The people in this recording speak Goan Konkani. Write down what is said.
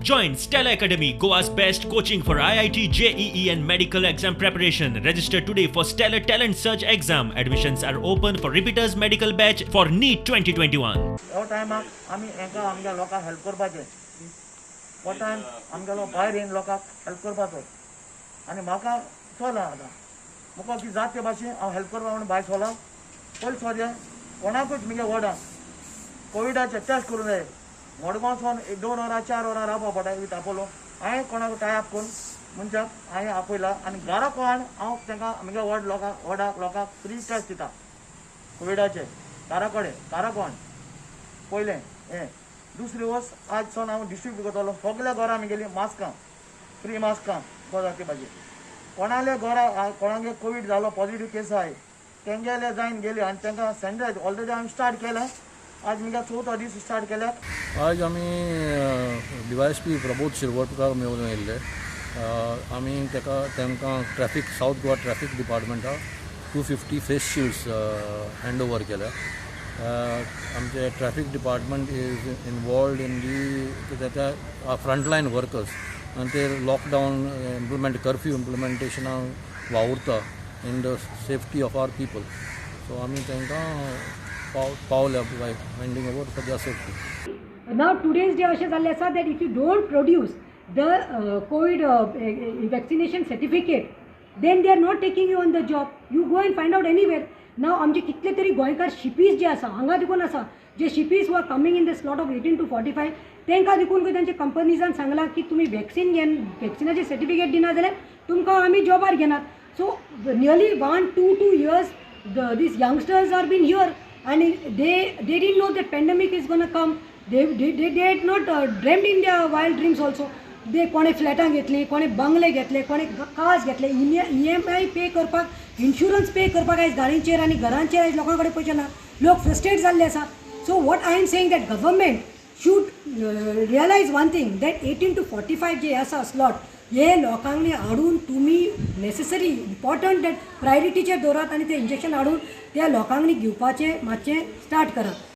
Join Stellar Academy, Goa's best coaching for IIT, JEE and medical exam preparation. Register today for Stellar Talent Search exam. Admissions are open for repeaters medical batch for NEET 2021. हो टायमाक आमी हेंकां आमच्या लोकांक हेल्प करपाचें. हो टायम आमगेलो भायर येवन लोकांक हेल्प करपाचो. आनी म्हाका चोला आतां म्हाका की जात ते भाशेन हांव हेल्प करपा म्हणून भायर सोलां. पयलीं सोदया कोणाकूच मुगे वॉर्डान कोविडाचे टेस्ट करूं जाय. मडगांव एक 2 वरां, 4 वरां रावपा पडटा विथ आपोलो. हांवें कोणाक टाय अप करून मनशाक हांवें आपयला आनी घरा कोण हांव तांकां म्हगे वॉर्ड लोकांक, वॉर्डाक लोकांक फ्री टेस्ट दिता कोविडाचे घरा कडेन घरा कोण. पयलें हें. दुसरी वस्त, आज सावन हांव डिस्ट्रिब्यूट करतलो सगल्या घरां म्हगेलीं मास्कां, फ्री मास्कां. जाती भाजी कोणाले घरा कोणागे कोवीड जालो, पॉझिटीव केस आहाय, तेंगेले जायन गेली आनी तांकां सॅनिटायज ऑलरेडी हांवें स्टार्ट केलें. आज मुगे चवथो दीस स्टार्ट केल्यात. आज आमी डीवायएसपी प्रबोध शिरवडकार मेळून येयल्ले. आमी ताका तांकां ट्रॅफिक, सावथ गोवा ट्रॅफिक डिपार्टमेंटाक 250 फेस शिल्ड्स हँड ओवर केल्या. आमचे traffic department is involved in the त्या फ्रंटलायन वर्कर्स आनी ते लॉकडावन इम्प्लिमेंट, कर्फ्यू इम्प्लिमेंटेशनाक वावुरता in the safety of our people. So आमी तांकां पावल्या by handing over for their safety. Now today's day अशें जाल्लें आसा that if you don't produce the COVID vaccination certificate, then they are not taking you on the job. You go and find out anywhere. Now आमचे कितले तरी गोंयकार शिपीज जे आसा हांगा देखून आसा, जे शिपीज who are coming in the slot of 18 to 45, तांकां देखून तांच्या कंपनीजान सांगलां की तुमी वॅक्सिन घेन, वॅक्सिनाचे सर्टिफिकेट दिना जाल्यार तुमकां आमी जॉबार घेनात. So nearly 1 to 2 years these youngsters are been here and they didn't know that pandemic is gonna come. They had not dreamed in their wild dreams also. They कोणे फ्लॅटां घेतली, कोणे बंगले घेतले, कोणे कार्स घेतले. ईएमआय पे करपाक, इन्शुरन्स पे करपाक आयज गाडयेचेर आनी घरांचेर आयज लोकां कडेन पयशे ना. लोक फ्रस्ट्रेट जाल्ले आसा. So what I am saying, that government should realize one thing, that 18 to 45 जे आसा स्लॉट, हे लोकांनी हाडून तुमी नेसेसरी इम्पॉर्टंट that प्रायोरिटीचेर दवरात आनी ते इंजेक्शन हाडून त्या लोकांनी घेवपाचें मातशें स्टार्ट करात.